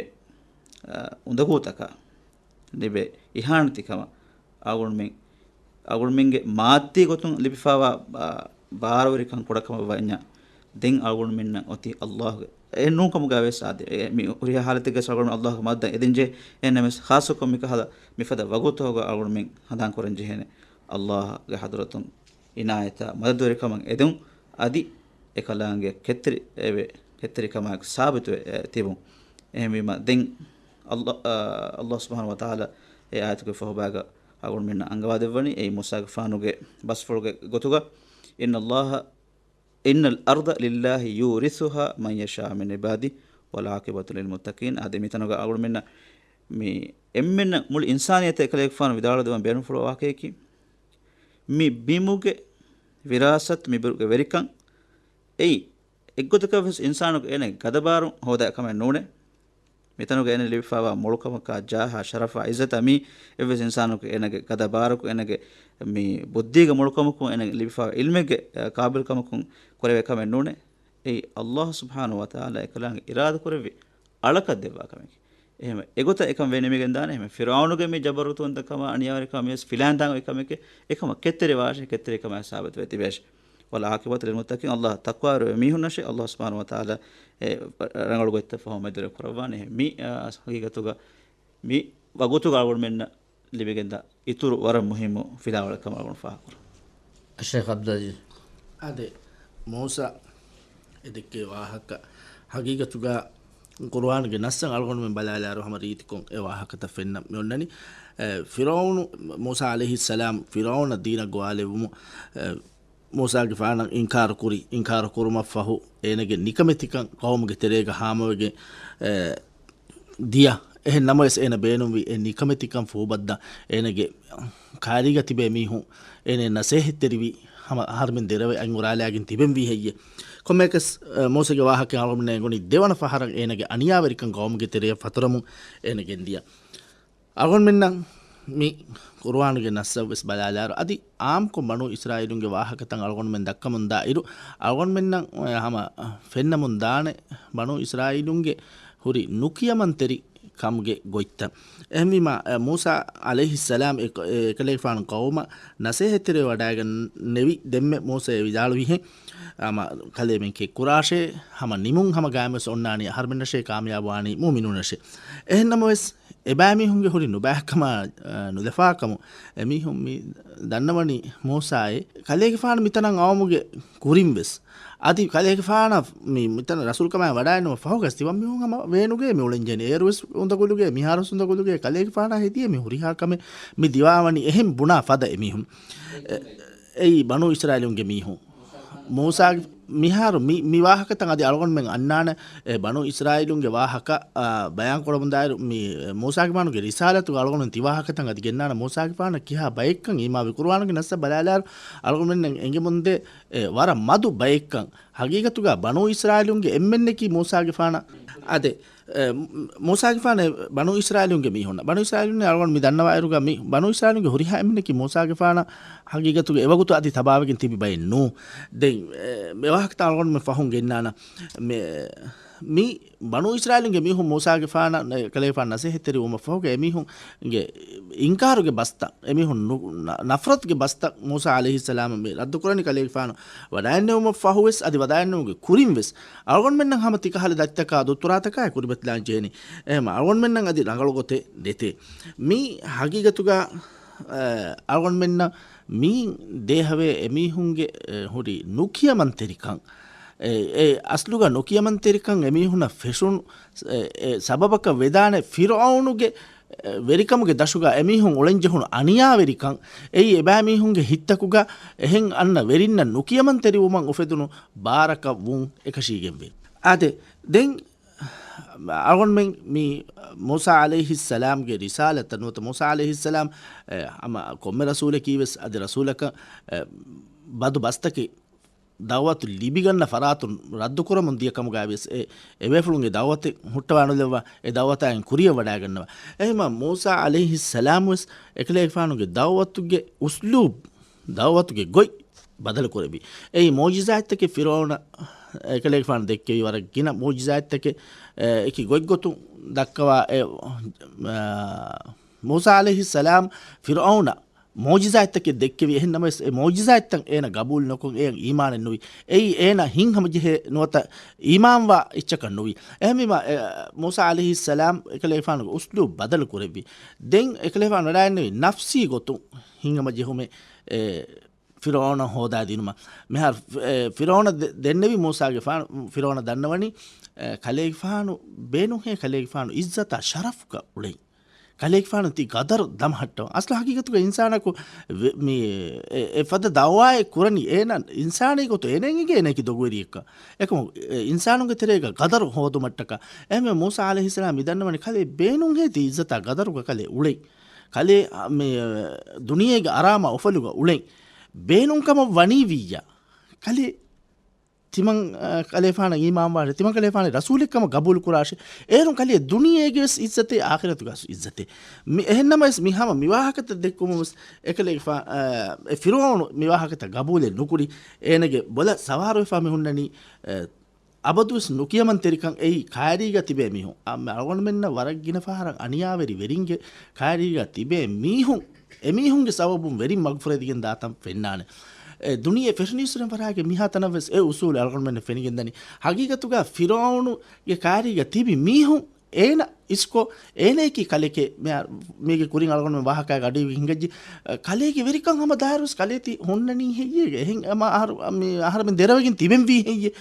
އަ، އުނދަގޫތަކާ، ލިބޭ އިހާނެތިކަމަށް އަޅުގަނޑުމެން، އަޅުގަނޑުމެންގެ މާއްދީ ގޮތުން ލިބިފާވާ، އަ، ބާރުވެރިކަން ކުޑަކަމަށް ވަންޏާ، ދެން އަޅުގަނޑުމެންނަށް އޮތީ އައްލާހުގެ އެއް ނޫންކަމުގައި ވެސް އާދެ، އެ، މި ހުރިހާ ޙާލަތެއްގަސް އަޅުގަނޑުމެން އައްލާހުގެ މަދަދަށް އެދެންޖެހޭ. އެހެންނަމަވެސް، ޚާއްޞަކޮށް މިކަހަލަ މިފަދަ ވަގުތުތަކުގަ އަޅުގަނޑުމެން ހަނދާންކުރަންޖެހޭނެ، އައްލާހުގެ ޙަޟްރަތުން އިނާޔަތާ މަދަދުވެރިކަމަށް އެދުން، އަދި އެކަލާނގެ ކެތްތެރި، އެވެ، ކެތްތެރިކަމާއެކު ސާބިތުވެ، އެ، ތިބުން. އެހެންވީމަ، ދެން އައްލާ، އަ، އައްލާހު ސުބްޙާނަހު ވަތަޢާލާ އެ އާޔަތުގެ ފަހުބައިގަ އަޅުގަނޑުމެންނަށް އަންގަވާދެއްވަނީ އެއީ މޫސާގެފާނުގެ ބަސްފުޅުގެ ގޮތުގަ، إن الله، إن الأرض لله يورثها من يشاء من عباده والعاقبة للمتقين. އާދެ، މިތަނުގަ އަޅުގަނޑުމެންނަށް މި އެންމެންނަށް މުޅި އިންސާނިއްޔަތަށް އެކަލޭގެފާނު ވިދާޅުދެވަން ބޭނުންފުޅުވާ ވާހަކަޔަކީ، މި ބިމުގެ ވިރާސަތު، މި ބިމުގެ ވެރިކަން އެއީ އެއްގޮތަކަށް ވެސް އިންސާނަކު އޭނަގެ ގަދަބާރު ހޯދާ ކަމެއް ނޫނޭ. މިތަނުގަ އޭނަ ލިބިފާވާ މޮޅުކަމަކާ، ޖާހާ، ޝަރަފާ، އިއްޒަތާ މީ އެއްވެސް އިންސާނަކު އޭނަގެ ގަދަބާރަކު، އޭނަގެ މި ބުއްދީގެ މޮޅުކަމަކުން، އޭނަ ލިބިފާވާ ޢިލްމެއްގެ، އަ، ޤާބިލްކަމަކުން ކުރެވޭ ކަމެއް ނޫނޭ. އެއީ ﷲ ސުބްޙާނަހޫ ވަތަޢާލާ އެކަލާނގެ އިރާދަކުރެއްވި އަޅަކަށް ދެއްވާ ކަމެކޭ. އެހެން އެގޮތަށް އެކަން ވެ ނިމިގެން ދާނެ. އެހެން ފިރުޢައުނުގެ މި ޖަބަރުތުވަންތަކަމާ، އަނިޔާވެރިކަމާ މިވެސް ފިލާން ދާން އޮތް ކަމެކޭ. އެކަމަށް ކެތްތެރިވާށޭ، ކެތްތެރިކަމާ ސާބިތުވެ ތިބޭށޭ. والعاقبة للمتقين، ﷲ އަށް ތަޤްވާވެރިވެ މީހުންނަށޭ ﷲ ސުބްޙާނަހޫ ވަތަޢާލާ އެ ރަނގަޅު ގޮތްތައް ފަހު މެދުވެރި ކުރައްވާނެ. މި، އާ، ޙަޤީޤަތުގަ މި ވަގުތުގަ އަޅުގަނޑުމެންނަށް ލިބިގެންދާ އިތުރު ވަރަށް މުހިއްމު ފިލާވަޅެއް ކަމަށް އަޅުގަނޑު ފާހަގަކުރަން. އައްޝައިޚް ޢަބްދުލް ޢަޒީޒް. އާދެ، މޫސާ އެ ދެއްކޭ ވާހަކަ ޙަޤީޤަތުގަ ޤުރުއާނުގެ ނައްސަށް އަޅުގަނޑުމެން ބަލާލާއިރު ހަމަ ރީތިކޮށް އެ ވާހަކަތައް ފެންނަ މި އޮންނަނީ. އެ، ފިރުޢައުނު، މޫސާ ޢަލައިހިއްސަލާމް ފިރުޢައުނަށް ދީނަށް ގޮވާލެއްވުމުން، އެ، މޫސާގެފާނަށް އިންކާރު ކުރި، އިންކާރު ކުރުމަށްފަހު އޭނަގެ ނިކަމެތިކަން ޤައުމުގެ ތެރޭގަ ހާމަވެގެން، އެ، ދިޔަ. އެހެން ނަމަވެސް އޭނަ ބޭނުންވި އެ ނިކަމެތިކަން ފޫބައްދަން އޭނަގެ ކާރީގަ ތިބޭ މީހުން އޭނަ ނަސޭހަތްތެރިވި ހަމަ އަހަރުމެން ދެރަވެ އަތް އުރާލާގެން ތިބެންވީ ހެއްޔޭ؟ ކޮންމެއަކަސް، އަ، މޫސާގެ ވާހަކަ އަޅުގަނޑުމެންނަށް އެނގުނީ ދެވަނަ ފަހަރަށް އޭނަގެ އަނިޔާވެރިކަން ޤައުމުގެ ތެރެޔަށް ފަތުރަމުން އޭނަ ގެންދިޔަ. އަޅުގަނޑުމެންނަށް މި ޤުރުއާނުގެ ނައްސަށް ވެސް ބަލާލާއިރު، އަދި އާއްމުކޮށް ބަނޫ އިސްރާއީލުންގެ ވާހަކަތައް އަޅުގަނޑުމެން ދައްކަމުން ދާއިރު، އަޅުގަނޑުމެންނަށް ހަމަ ފެންނަމުން ދާނެ ބަނޫ އިސްރާއީލުންގެ ހުރި ނުކިޔަމަންތެރި ކަމުގެ ގޮތްތައް. އެހެންވީމާ، އެ، މޫސާ ޢަލައިހިއްސަލާމް އެ، އެކަލޭގެފާނު ޤައުމަށް ނަސޭހަތްތެރިވެވަޑައިގަންނެވި ދެންމެ މޫސާ އެ ވިދާޅުވިހެން، ހަމަ ކަލޭމެން ކެއްކުރާށޭ، ހަމަ ނިމުން ހަމަ ގާތްމަސް އޮންނާނީ އަހަރުމެންނަށޭ ކާމިޔާބުވާނީ މުއުމިނުންނަށޭ. އެހެން ނަމަވެސް، އެބައިމީހުންގެ ހުރި ނުބައިކަމާ، އަ، ނުލަފާކަމު އެމީހުން މި ދަންނަވަނީ މޫސާއޭ ކަލޭގެފާނު މިތަނަށް އައުމުގެ ކުރިން ވެސް. އަދި ކަލޭގެފާނަށް މި، މިތަނަށް ރަސޫލުކަމާއެކު ވަޑައިނުމަށް ފަހުގަސް ތިމަން މީހުން ހަމަ ވޭނުގައޭ މި އުޅެންޖެހެނީ. އޭރުވެސް އުނދަގުލުގައޭ، މިހާރުވެސް އުނދަގުލުގައޭ ކަލޭގެފާނާ ހެދިޔޭ މި ހުރިހާ ކަމެއް މި ދިވާވަނީ އެހެން ބުނާ ފަދަ އެމީހުން. އެ، އެއީ ބަނޫ އިސްރާއީލުންގެ މީހުން. މޫސާގެ މިހާރު މި، މި ވާހަކަތައް އަދި އަޅުގަނޑުމެން އަންނާނެ، އެ، ބަނޫ އިސްރާއީލުންގެ ވާހަކަ، އާ، ބަޔާން ކުރަމުންދާއިރު، މި، އެ، މޫސާގެފާނުގެ ރިސާލަތުގަ އަޅުގަނޑުމެން ތި ވާހަކަތައް އަދި ގެންނާނެ. މޫސާގެފާނަށް ކިހާ ބައެއްކަން އީމާވި؟ ޤުރުއާނުގެ ނައްސަށް ބަލާލާއިރު އަޅުގަނޑުމެންނަށް އެނގެމުންދޭ، އެ، ވަރަށް މަދު ބައެއްކަން. ޙަޤީޤަތުގަ ބަނޫ އިސްރާއީލުންގެ އެންމެންނަކީ މޫސާގެފާނަށް އާދެ، އެ، މޫސާގެފާނަށް ބަނޫ އިސްރާއީލުންގެ މީހުންނަށް، ބަނޫ އިސްރާއީލުން އަޅުގަނޑު މި ދަންނަވާއިރުގަ މި ބަނޫ އިސްރާއީލުންގެ ހުރިހާ އެންމެންނަކީ މޫސާގެފާނަށް ޙަޤީޤަތުގަ އެވަގުތު އަދި ތަބާވެގެން ތިބި ބައެއް ނޫ. ދެން، އެ، މި ވާހަކަތައް އަޅުގަނޑުމެން ފަހުން ގެންނާނަ. މި، މި ބަނޫ އިސްރާއީލުންގެ މީހުން މޫސާގެފާނަށް، އެ، ކަލޭގެފާނަށް ނަސޭހަތްތެރިވުމަށް ފަހުގަ އެމީހުންގެ އިންކާރުގެ ބަސްތައް، އެމީހުން ނު-، ނަ-، ނަފްރަތުގެ ބަސްތައް މޫސާ ޢަލައިހިއްސަލާމަށް މި ރައްދުކުރަނީ ކަލޭގެފާނު ވަޑައިންނެވުމަށް ފަހުވެސް އަދި ވަޑައިންނެވުމުގެ ކުރިންވެސް އަޅުގަނޑުމެންނަށް ހަމަ ތިކަހަލަ ދަތިތަކާ ދޮތުރާތަކާއި ކުރިމަތިލާން ޖެހެނީ. އެހެން އަޅުގަނޑުމެންނަށް އަދި ރަނގަޅު ގޮތެއް ނެތޭ. މި ޙަޤީޤަތުގަ، އަ، އަޅުގަނޑުމެންނަށް މި ދޭހަވޭ އެމީހުންގެ، އެ، ހުރި ނުކިޔަމަންތެރިކަން، އެ، އެ، އަސްލުގަ ނުކިޔަމަންތެރިކަން އެމީހުނަށް ފެށުނު، އެ، އެ، ސަބަބަކަށް ވެދާނެ ފިރުޢައުނުގެ ވެރިކަމުގެ ދަށުގަ އެމީހުން އުޅެންޖެހުނު އަނިޔާވެރިކަން، އެއީ އެބައިމީހުންގެ ހިތްތަކުގަ އެހެން އަންނަ ވެރިންނަށް ނުކިޔަމަންތެރިވުމަށް އުފެދުނު ބާރަކަށް ވުން އެކަށީގެންވޭ. އާދެ، ދެން އަޅުގަނޑުމެން މި މޫސާ ޢަލައިހިއްސަލާމްގެ ރިސާލަތަށް ނުވަތަ މޫސާ ޢަލައިހިއްސަލާމް، އެ، ހަމަ ކޮންމެ ރަސޫލަކީ ވެސް އަދި ރަސޫލަކަށް، އެ، ބަދު ބަސްތަކެއް ދަޢުވަތު ލިބިގަންނަ ފަރާތުން ރައްދުކުރަމުން ދިޔަ ކަމުގައި ވިޔަސް، އެ އެބޭފުޅުންގެ ދަޢުވަތެއް ހުއްޓަވާނުލެއްވާ، އެ ދަޢުވަތާއިން ކުރިއަށް ވަޑައިގަންނަވާ. އެހެންމަ މޫސާ ޢަލައިހިއްސަލާމް ވެސް އެކަލޭގެފާނުގެ ދަޢުވަތުގެ އުސްލޫބް، ދަޢުވަތުގެ ގޮތް ބަދަލުކުރެއްވި. އެއީ މުޢުޖިޒާތްތަކެއް ފިރުޢައުނަށް އެކަލޭގެފާނު ދެއްކެވި ވަރަށް ގިނަ މުޢުޖިޒާތްތަކެއް، އެ، އެކި ގޮތްގޮތުން ދައްކަވާ، އެ، އަ، މޫސާ ޢަލައިހިއްސަލާމް ފިރުޢައުނަށް މުޢުޖިޒާތްތަކެއް ދެއްކެވި. އެހެން ނަމަވެސް، އެ މުޢުޖިޒާތްތައް އޭނަ ގަބޫލު ނުކޮށް، އޭނަ އީމާނެއް ނުވި. އެއީ އޭނަ ހިތްހަމަޖެހޭ ނުވަތަ އީމާންވާ އެއްޗަކަށް ނުވި. އެހެންވީމާ، އެ، މޫސާ ޢަލައިހިއްސަލާމް އެކަލޭގެފާނުގެ އުސްލޫބް ބަދަލު ކުރެއްވި. ދެން އެކަލޭގެފާނު ވަޑައިގެންނެވި ނަފްސީ ގޮތުން ހިތްހަމަޖެހުމެއް، އެ، ފިރުޢައުނަށް ހޯދާދިނުމަށް. މިހާރު، އެ، ފިރުޢައުނަށް ދެ-، ދެންނެވި މޫސާގެފާނު، ފިރުޢައުނަށް ދަންނަވަނީ، އެ، ކަލޭގެފާނު ބޭނުންހޭ، ކަލޭގެފާނު އިއްޒަތާ ޝަރަފުގަ އުޅެން. ކަލޭގެފާނު ތި ގަދަރު ދަމަހައްޓަވަން. އަސްލު ހަގީގަތުގަ އިންސާނަކު ވެ-، މި އެ-، އެ ފަދަ ދައުވާއެއް ކުރަނީ އޭނަ އިންސާނެއް ގޮތު އޭނަ އެނގޭ އޭނައަކީ ދޮގުވެރިއެއްކަން. އެކަމު އެ އިންސާނުންގެ ތެރޭގަ ގަދަރު ހޯދުމަށްޓަކާ. އެހެންވެ މޫސާ ޢަލައިހިއްސަލާމް މި ދަންނަވަނީ ކަލޭ ބޭނުންހޭ ތި އިއްޒަތާ ގަދަރުގަ ކަލޭ އުޅެން. ކަލޭ އަ، މި ދުނިޔޭގެ އަރާމާ އުފަލުގަ އުޅެން. ބޭނުންކަމަށް ވަނީ ވިއްޔާ. ކަލޭ ތިމަން، އަ، ކަލޭފާނަށް އީމާންވާށޭ، ތިމަން ކަލޭފާނަށް ރަސޫލެއްކަމަށް ގަބޫލުކުރާށޭ. އޭރުން ކަލޭ ދުނިޔޭގެވެސް އިއްޒަތޭ، އާޚިރަތުގަސް އިއްޒަތޭ. މި އެހެންނަމަވެސް މި ހަމަ މިވާހަކަތައް ދެއްކުމުންވެސް އެކަލޭގެފާ، އަ، އެ ފިރުޢައުނު މިވާހަކަތައް ގަބޫލެއް ނުކުރި. އޭނަގެ ބޮލަށް ސަވާރުވެފާ މި ހުންނަނީ، އެ، އަބަދުވެސް ނުކިޔަމަންތެރިކަން އެއީ ކައިރީގަ ތިބޭ މީހުން. އަ، މި އަޅުގަނޑުމެންނަށް ވަރަށް ގިނަ ފަހަރަށް އަނިޔާވެރި ވެރިންގެ ކައިރީގަ ތިބޭ މީހުން، އެމީހުންގެ ސަބަބުން ވެރިން މަގުފުރެދިގެން ދާތަން ފެންނާނެ. އެ ދުނިޔެ ފެށުނީއްސުރެން ފަރާގެ މިހާ ތަނަށްވެސް އެ އުސޫލު އަޅުގަނޑުމެންނަށް ފެނިގެންދަނީ. ހަގީގަތުގަ ފިރުޢައުނުގެ ކައިރީގަ ތިބި މީހުން އޭނަ އިސްކޮށް، އޭނައަކީ ކަލެކޭ. މި-، މީގެ ކުރިން އަޅުގަނޑުމެން ވާހަކައިގަ އަޑުއިވި ހިނގައްޖެ. އަ، ކަލޭގެ ވެރިކަން ހަމަ ދާއިރުވެސް ކަލޭ ތި ހުންނަނީ ހެއްޔޭ؟ އެހެން ހަމަ އަހަރު-، މި އަހަރެމެން ދެރަވެގެން ތިބެންވީ ހެއްޔޭ؟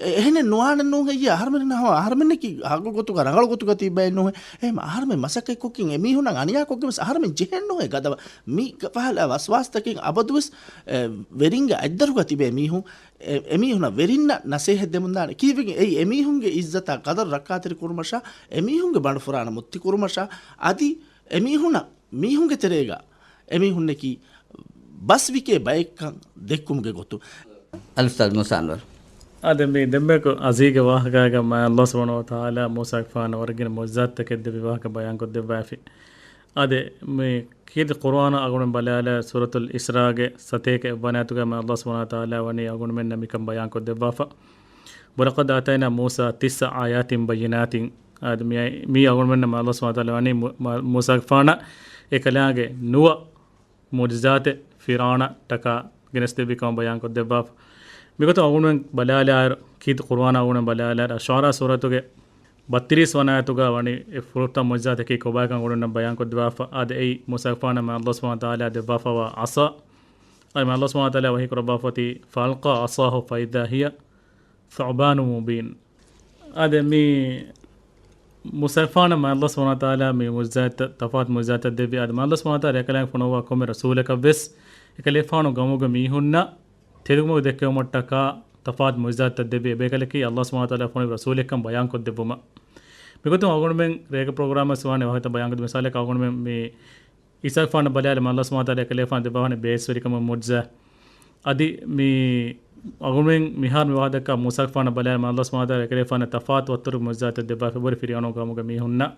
އެ-، އެހެނެއް ނުވާނެއްނޫން ހެއްޔޭ؟ އަހަރެމެން ހަމަ އަހަރެމެންނަކީ ހައްގު ގޮތުގަ ރަނގަޅު ގޮތުގަ ތިއްބައެއްނޫން. އެހެން އަހަރެމެން މަސައްކަތްކޮށްގެން އެމީހުންނަށް އަނިޔާކޮށްގެންވެސް އަހަރެމެން ޖެހެންނޫން އެ ގަދަވަ. މި ފަހަލަ ވަސްވާސްތަކެއް އަބަދުވެސް، އެ، ވެރިންގެ އަތްދަރުގަ ތިބޭ މީހުން އެ-، އެމީހުންނަށް ވެރިންނަށް ނަސޭހަތް ދެމުންދާނެ. ކީއްވެގެން އެއީ އެމީހުންގެ އިއްޒަތާ ގަދަރު ރައްކާތެރި ކުރުމަށާ، އެމީހުންގެ ބަނޑުފުރާނަ މުއްތި ކުރުމަށާ، އަދި އެމީހުންނަށް މީހުންގެ ތެރޭގަ އެމީހުންނަކީ ބަސްވިކޭ ބައެއްކަން ދެއްކުމުގެ ގޮތުން. އަލްއުސްތާޛް މޫސާ އަންވަރު. އާދެ، މި ދެންމެކު އަޒީގެ ވާހަކައިގަ މާތް ﷲ ސުބްޙާނަހޫ ވަތަޢާލާ މޫސާގެފާނަށް ވަރަށް ގިނަ މުޢުޖިޒާތްތަކެއް ދެއްވި ވާހަކަ ބަޔާންކޮށްދެއްވައިފި. އާދެ، މި ކީރިތި ޤުރުއާނަށް އަޅުގަނޑުމެން ބަލާލާ ސޫރަތުލް އިސްރާގެ ސަތޭކަ އެއްވަނަ އާޔަތުގަ މާތް ﷲ ސުބްޙާނަހޫ ވަތަޢާލާ ވަނީ އަޅުގަނޑުމެންނަށް މިކަން ބަޔާންކޮށްދެއްވާފަ. وَلَقَدْ آتَيْنَا مُوسَىٰ تِسْعَ آيَاتٍ بَيِّنَاتٍ. އާދެ، މި، މީ އަޅުގަނޑުމެންނަށް މާތް ﷲ ސުބްޙާނަހޫ ވަތަޢާލާ ވަނީ މު-، މާ-، މޫސާގެފާނަށް އެކަލާނގެ ނުވަ މުޢުޖިޒާތެއް ފިރްޢައުނަށްޓަކާ ގެނެސްދެއްވި ކަމަށް ބަޔާންކޮށްދެއްވާފަ. މިގޮތުން އަޅުގަނޑުމެން ބަލާލާއިރު، ކީރިތި ޤުރުއާނަށް އަޅުގަނޑުމެން ބަލާލާއިރު، ޝުޢަރާ ސޫރަތުގެ ބައްތިރީސް ވަނަ އާޔަތުގަ ވަނީ އެ ފުރަތަމަ މުޢުޖިޒާތަކީ ކޮބާކަން އަޅުގަނޑުމެންނަށް ބަޔާންކޮށްދެއްވާފަ. އާދެ، އެއީ މޫސާގެފާނަށް މާތް ﷲ ސުބްޙާނަހޫ ވަތަޢާލާ ދެއްވާފަވާ ޢަޞާ. އާދެ، މާތް ﷲ ސުބްޙާނަހޫ ވަތަޢާލާ ވަޙީކުރައްވާފަ އޮތީ، فَأَلْقَىٰ عَصَاهُ فَإِذَا هِيَ ثُعْبَانٌ مُّبِينٌ. އާދެ، މި މޫސާގެފާނަށް މާތް ﷲ ސުބްޙާނަހޫ ވަތަޢާލާ މި މުޢުޖިޒާތްތައް، ތަފާތު މުޢުޖިޒާތްތައް ދެއްވި. އާދެ، މާތް ﷲ ސުބްޙާނަހޫ ވަތަޢާލާ އެކަލާނގެ ފޮނުއްވާ ކޮންމެ ރަސޫލަކަށްވެސް އެކަލޭގެފާނު ގައުމުގެ މީހުންނަށް ތެދުކުމަށް ދެއްކެވުމަށްޓަކާ ތަފާތު މުޢުޖިޒާތްތައް ދެއްވި. އެބޭކަލަކީ ﷲ ސުބްޙާނަހޫ ވަތަޢާލާ ފޮނުވި ރަސޫލެއްކަން ބަޔާންކޮށްދެއްވުމަށް. މިގޮތުން އަޅުގަނޑުމެން ރޭގެ ޕްރޮގްރާމަށް ވާނެ ވާހަކަތައް ބަޔާންކޮށްދެއްވި. މިސާލަކަށް އަޅުގަނޑުމެން މި އީސާގެފާނަށް ބަލާލި މާތް ﷲ ސުބްޙާނަހޫ ވަތަޢާލާ އެކަލޭގެފާނަށް ދެއްވާފަވާނެ ބޭސްވެރިކަމުގެ މުޢުޖިޒާ. އަދި މި އަޅުގަނޑުމެން މިހާރު މި ވާހަކަ ދައްކާ މޫސާގެފާނަށް ބަލާލި މާތް ﷲ ސުބްޙާނަހޫ ވަތަޢާލާ އެކަލޭގެފާނަށް ތަފާތު ވައްތަރުގެ މުޢުޖިޒާތެއް ދެއްވާފަ އެބަހުރި ފިރްޢައުނު ގައުމުގެ މީހުންނަށް.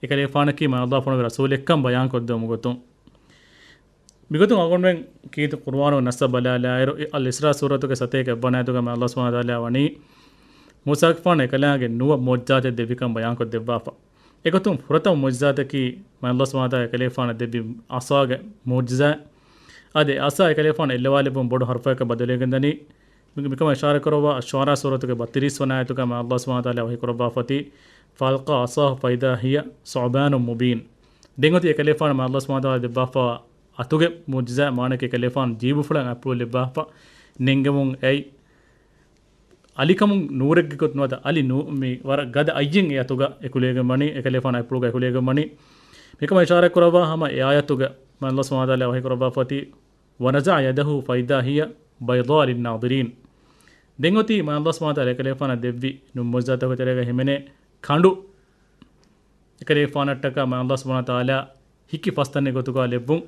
އެކަލޭގެފާނަކީ މާތް ﷲ ފޮނުވި ރަސޫލެއްކަން ބަޔާންކޮށްދެވުމުގެ ގޮތުން. މިގޮތުން އަޅުގަނޑުމެން ކީރިތި ޤުރުއާނުގެ ނައްސަށް ބަލާލާއިރު، އަލް އިސްރާ ސޫރަތުގެ ސަތޭކަ އެއްވަނަ އާޔަތުގަ މާތް ﷲ ސުބްޙާނަހޫ ވަތަޢާލާ ވަނީ، މޫސާގެފާނަށް އެކަލާނގެ ނުވަ މުޢުޖިޒާތެއް ދެއްވިކަން ބަޔާންކޮށްދެއްވާފަ. އެގޮތުން ފުރަތަމަ މުޢުޖިޒާތަކީ މާތް ﷲ ސުބްޙާނަހޫ ވަތަޢާލާ އެކަލޭގެފާނަށް ދެއްވި ޢަޞާގެ މުޢުޖިޒާ. އަދި އެ ޢަޞާ އެކަލޭގެފާނަށް އެއްލަވާލެއްވުން ބޮޑު ޙަރުފަކަށް ބަދަލުވެގެންދަނީ. މި-، މިކަމަށް އިޝާރާތްކުރައްވާ އައްޝުޢަރާ ސޫރަތުގެ ބައްތިރީސް ވަނަ އާޔަތުގަ މާތް ﷲ ސުބްޙާނަހޫ ވަތަޢާލާ ވަޙީކުރައްވާފަ އޮތީ، فَأَلْقَىٰ عَصَاهُ فَإِذَا هِيَ ثُعْبَانٌ مُّبِينٌ. ދެން އޮތީ އެކަލޭގެފާނަށް މާތް ﷲ ސުބްޙާނަހޫ ވަތަޢާލާ ދެއްވާފަ އަތުގެ މުޢުޖިޒާ، މާނައަކީ އެކަލޭގެފާނު ޖީބުފުޅަށް އަތްޕުޅު ލިއްބާފަ ނެންގެމުން އެއީ އަލިކަމުން ނޫރެއްގެ ގޮތުން ނުވަތަ އަލި ނޫ-، މި ވަރަށް ގަދަ އައްޔެއް އެ އަތުގަ އެކުލެވިގެން ވަނީ، އެކަލޭގެފާނު އަތްޕުޅުގަ އެކުލެވިގެން ވަނީ. މިކަމަށް އިޝާރާތްކުރައްވާ ހަމަ އެ އާޔަތުގަ މާތް ﷲ ސުބްޙާނަހޫ ވަތަޢާލާ ވަޙީކުރައްވާފަ އޮތީ، وَنَزَعَ يَدَهُ فَإِذَا هِيَ بَيْضَاءُ لِلنَّاظِرِينَ. ދެން އޮތީ މާތް ﷲ ސުބްޙާނަހޫ ވަތަޢާލާ އެކަލޭގެފާނަށް ދެއްވި ނުވަ މުޢުޖިޒާތަކުގެ ތެރޭގަ ހިމެނޭ ކަނޑު އެކަލޭގެފާނަށްޓަކާ މާތް ﷲ ސުބްޙާނަހޫ ވަތަޢާލާ ހިކި ފަސްތަނެއް ގޮތުގަ ލެއްވުން.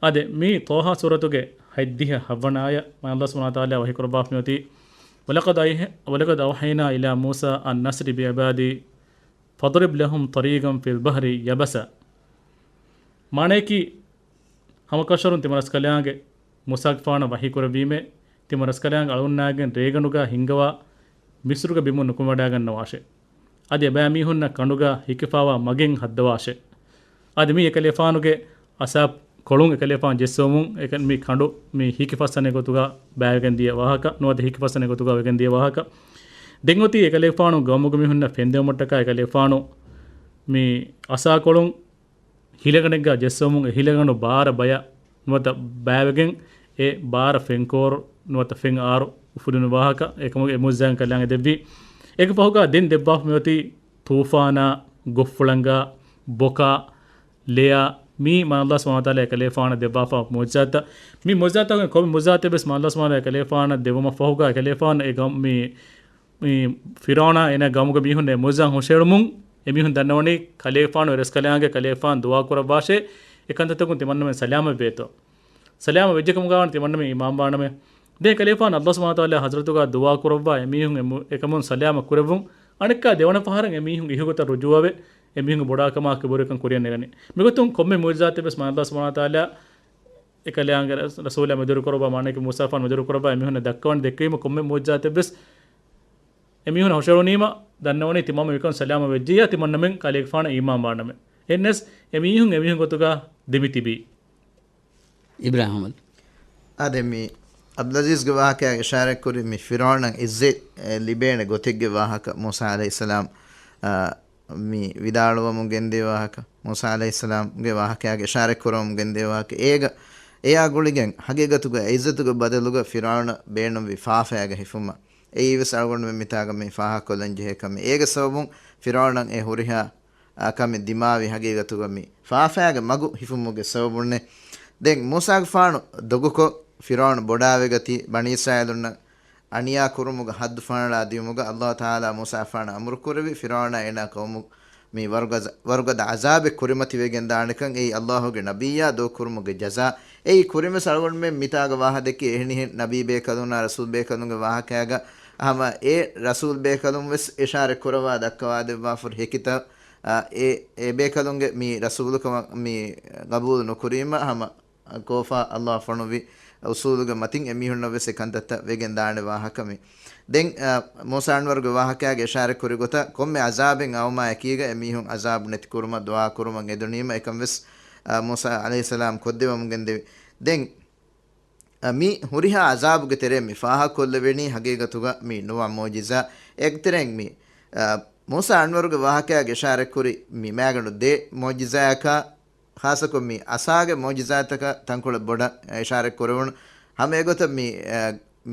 އާދެ، މީ ޠާހާ ސޫރަތުގެ ހަތްދިހަ ހަވަނަ އާޔަތް މާތް ﷲ ސުބްޙާނަހޫ ވަތަޢާލާ ވަޙީކުރައްވާފަ މިއޮތީ، وَلَقَدْ أَيْ-، وَلَقَدْ أَوْحَيْنَا إِلَىٰ مُوسَىٰ أَنْ أَسْرِ بِعِبَادِي فَاضْرِبْ لَهُمْ طَرِيقًا فِي الْبَحْرِ يَبَسًا. މާނައަކީ، ހަމަކަށަވަރުން ތިމަން ރަސްކަލާނގެ މޫސާގެފާނަށް ވަޙީކުރެއްވީމޭ، ތިމަން ރަސްކަލާނގެ އަޅުންނާގެން ރޭގަނޑުގަ ހިންގަވާ މިޞްރުގެ ބިމުން ނުކުމެވަޑައިގަންނަވާށޭ. އަދި އެބައިމީހުންނަށް ކަނޑުގަ ހިކިފާވާ މަގެއް ހައްދަވާށޭ. އަދި މީ އެކަލޭފާނުގެ އަސާ ކޮޅުން އެކަލޭފާނު ޖެއްސެވުމުން އެކަ-، މި ކަނޑު މި ހިކި ފަސްތަނެއް ގޮތުގަ ބައިވެގެން ދިޔަ ވާހަކަ، ނުވަތަ ހިކި ފަސްތަނެއް ގޮތުގަ ވެގެން ދިޔަ ވާހަކަ. ދެން އޮތީ އެކަލޭފާނު ގައުމުގެ މީހުންނަށް ފެންދެވުމަށްޓަކާ އެކަލޭފާނު މި އަސާކޮޅުން ހިލަގަނޑެއްގަ ޖެއްސެވުމުން އެ ހިލަގަނޑު ބާރަ ބަޔަށް ނުވަތަ ބައިވެގެން އެ ބާރަ ފެންކޯރު ނުވަތަ ފެން އާރު އުފުލުނު ވާހަކަ އެކަމުގެ އެ މުޢުޖިޒާތް ކަލާނގެ ދެއްވީ. އޭގެ ފަހުގަ ދެން ދެއްވާފަ މިއޮތީ ތޫފާނާ، ގޮށްފުޅަނގާ، ބޮކާ، ލެޔާ، މީ މާތް ﷲ ސުބްޙާނަހޫ ވަތަޢާލާ އެކަލޭގެފާނަށް ދެއްވާފަ މުޢުޖިޒާތައް. މި މުޢުޖިޒާތަކުން ކޮންމެ މުޢުޖިޒާތެއް ވެސް މާތް ﷲ ސުބްޙާނަހޫ ވަތަޢާލާ އެކަލޭގެފާނަށް ދެއްވުމަށް ފަހުގަ އެކަލޭގެފާނު އެ ގަ-، މި، މި ފިރްޢައުނާ އޭނާ ގައުމުގެ މީހުންނަށް މުޢުޖިޒާ ހުށައެޅުމުން އެމީހުން ދަންނަވަނީ ކަލޭގެފާނު ރަސްކަލާނގެ ކަލޭގެފާނު ދުޢާ ކުރައްވާށޭ، އެ ކަންތައްތަކުން ތިމަންނަމެން ސަލާމަތް ވޭތޯ. ސަލާމަތް ވެއްޖެކަމުގަ ވަނީ ތިމަންނަމެން އީމާންވާނަމޭ. ދެން ކަލޭގެފާނު ﷲ ސުބްޙާނަހޫ ވަތަޢާލާ ޙަޟްރަތުގަ ދުޢާ ކުރައްވާ އެމީހުން އެމު-، އެކަމުން ސަލާމަތް ކުރެއްވުން. އަނެއްކާ ދެވަނަ ފަހަރަށް އެމީހުން އިހުގޮތަށް ރުޖޫޢަވެ، އެމީހުން ބޮޑާކަމާ ކިބުރުވެރިކަން ކުރިޔަށް ނެގަނީ. މިގޮތުން ކޮންމެ މުޢުޖިޒާތެއް ވެސް މާތް ﷲ ސުބްޙާނަހޫ ވަތަޢާލާ އެކަލާނގެ ރަސް-، ރަސޫލާ މެދުވެރި ކުރައްވާ، މާނައަކީ މޫސާފާނު މެދުވެރި ކުރައްވާ އެމީހުންނަށް ދައްކަވަން ދެއްކެވީމަ ކޮންމެ މުޢުޖިޒާތެއް ވެސް އެމީހުން ހުށައެޅުނީމަ ދަންނަވަނީ ތިމާމެ މިކަން ސަލާމަތް ވެއްޖިއްޔާ ތިމަންނަމެން ކަލޭގެފާނަށް އީމާންވާނަމޭ. އެހެންނަސް އެމީހުން އެމީހުން ގޮތުގަ ދެމިތިބީ. އިބްރާހިމް. އާދެ، މި އަބްދުލްޢަޒީޒްގެ ވާހަކައާ އިޝާރަތްކުރި މި ފިރްޢައުނަށް ޢިއްޒަތް، އެ، ލިބޭނެ ގޮތެއްގެ ވާހަކަ، މޫސާ ޢަލައިހިއްސަލާމް، އާ، މި ވިދާޅުވަމުން ގެންދިޔަ ވާހަކަ، މޫސާ ޢަލައިހިއްސަލާމްގެ ވާހަކައާގެ އިޝާރަތްކުރަމުން ގެންދިޔަ ވާހަކަ، އޭގަ، އެއާ ގުޅިގެން ހަގީގަތުގަ ޢިއްޒަތުގެ ބަދަލުގަ ފިރްޢައުނަށް ބޭނުންވި ފާފައާގެ ހިފުމަށް. އެއީވެސް އަޅުގަނޑުމެން މިތާގަ މި ފާހަގަކޮށްލަން ޖެހޭ ކަމެއް. އޭގެ ސަބަބުން ފިރްޢައުނަށް އެ ހުރިހާ އާ، ކަމެއް ދިމާވި ހަގީގަތުގަ މި ފާފައާގެ މަގު ހިފުމުގެ ސަބަބުންނޭ. ދެން މޫސާގެފާނު ދޮގުކޮށް، ފިރްޢައުނު ބޮޑާވެގަތީ، ބަނީ އިސްރާއީލުންނަށް އަނިޔާ ކުރުމުގެ ހައްދު ފަނަޅާ ދިޔުމުގަ ﷲ ތަޢާލާ މޫސާފާނަށް އަމުރު ކުރެއްވި، ފިރްޢައުނާ އޭނާ ޤައުމު މި ވަރުގަޒަ-، ވަރުގަދަ ޢަޒާބެއް ކުރިމަތިވެގެން ދާނެކަން. އެއީ ﷲގެ ނަބިއްޔާ ދޫކުރުމުގެ ޖަޒާ. އެއީ ކުރިންވެސް އަޅުގަނޑުމެން މިތާގަ ވާހަ ދެއްކި އެހެނިހެން ނަބީ ބޭކަލުންނާ ރަސޫލް ބޭކަލުންގެ ވާހަކައިގަ ހަމަ އެ ރަސޫލް ބޭކަލުންވެސް އިޝާރަތް ކުރައްވާ ދައްކަވާދެއްވާފަ ހުރި ހެކިތައް އާ، އެ، އެ ބޭކަލުންގެ މި ރަސޫލުކަމަށް މި ގަބޫލު ނުކުރީމަ ހަމަ ކޯފާ ﷲ ފޮނުއްވި އުސޫލުގެ މަތިން އެމީހުންނަށް ވެސް އެ ކަންތައްތައް ވެގެން ދާނެ ވާހަކަ މި. ދެން، އާ، މޫސާ އަންވަރުގެ ވާހަކައިގެ އިޝާރަތް ކުރި ގޮތަށް ކޮންމެ އަޒާބެއް އައުމާ އެކީގަ އެމީހުން އަޒާބު ނެތި ކުރުމަށް ދުޢާ ކުރުމަށް އެދުނީމަ އެކަން ވެސް، އާ، މޫސާ ޢަލައިހިއްސަލާމް ކޮށްދެވަމުން ގެންދެވި. ދެން، އަ، މި ހުރިހާ އަޒާބުގެ ތެރޭ މި ފާހަގަކޮށްލެވެނީ ހަގީގަތުގަ މި ނުވަ މުޢުޖިޒާ. އޭގެތެރެއިން މި، އަ، މޫސާ އަންވަރުގެ ވާހަކައިގެ އިޝާރަތްކުރި މި މާގަނޑު ދެ މުޢުޖިޒާއަކާ، ޚާއްޞަކޮށް މި ޢަޞާގެ މުޢުޖިޒާތަކަށް ތަންކޮޅެއް ބޮޑަށް އިޝާރަތް ކުރެވުނު. ހަމަ އެގޮތަށް މި، އަ،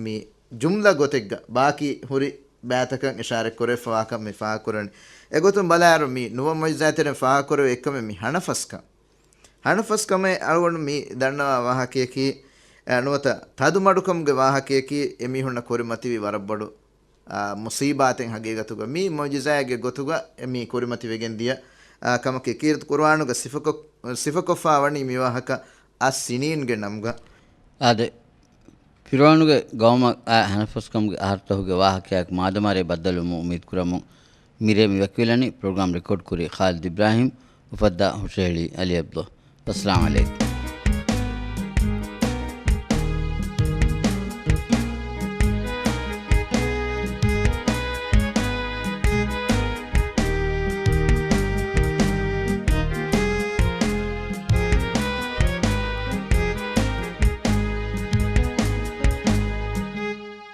މި ޖުމްލަ ގޮތެއްގަ ބާކީ ހުރި ބައިތަކަށް އިޝާރަތް ކުރެވިފަވާކަށް މި ފާހަގަކުރަނީ. އެގޮތުން ބަލާއިރު މި ނުވަ މުޢުޖިޒާތެރެން ފާހަގަކުރެވޭ އެއްކަމެއް މި ހަނަފަސްކަން. ހަނަފަސްކަމެއް އަޅުގަނޑު މި ދަންނަވާ ވާހަކަޔަކީ، އަ، ނުވަތަ ތަދުމަޑުކަމުގެ ވާހަކަޔަކީ އެމީހުންނަށް ކުރިމަތިވި ވަރަށް ބޮޑު، އަ، މުޞީބާތެއް ހަގީގަތުގަ މި މުޢުޖިޒާއެއްގެ ގޮތުގަ މި ކުރިމަތިވެގެން ދިޔަ، އަ، ކަމަކީ ކީރިތި ޤުރުއާނުގަ ސިފަކޮށް-، ސިފަކޮށްފާ ވަނީ މި ވާހަކަ އައްސިނީންގެ ނަމުގަ. އާދެ، ފިރުޢައުނުގެ ގައުމަށް އައި ހަނަފަސްކަމުގެ އަހަރުތަހުގެ ވާހަކަޔާއެކު މާދަމާރޭ ބައްދަލުވުމުން އުއްމީދުކުރަމުން މިރޭ މި ވަކިވެލަނީ. ޕްރޮގްރާމް ރެކޯޑް ކުރީ ޚާލިދު އިބްރާހިމް، އުފައްދާ ހުށަހެޅީ އަލީ އަބްދުﷲ. އައްސަލާމް ޢަލައިކުމް.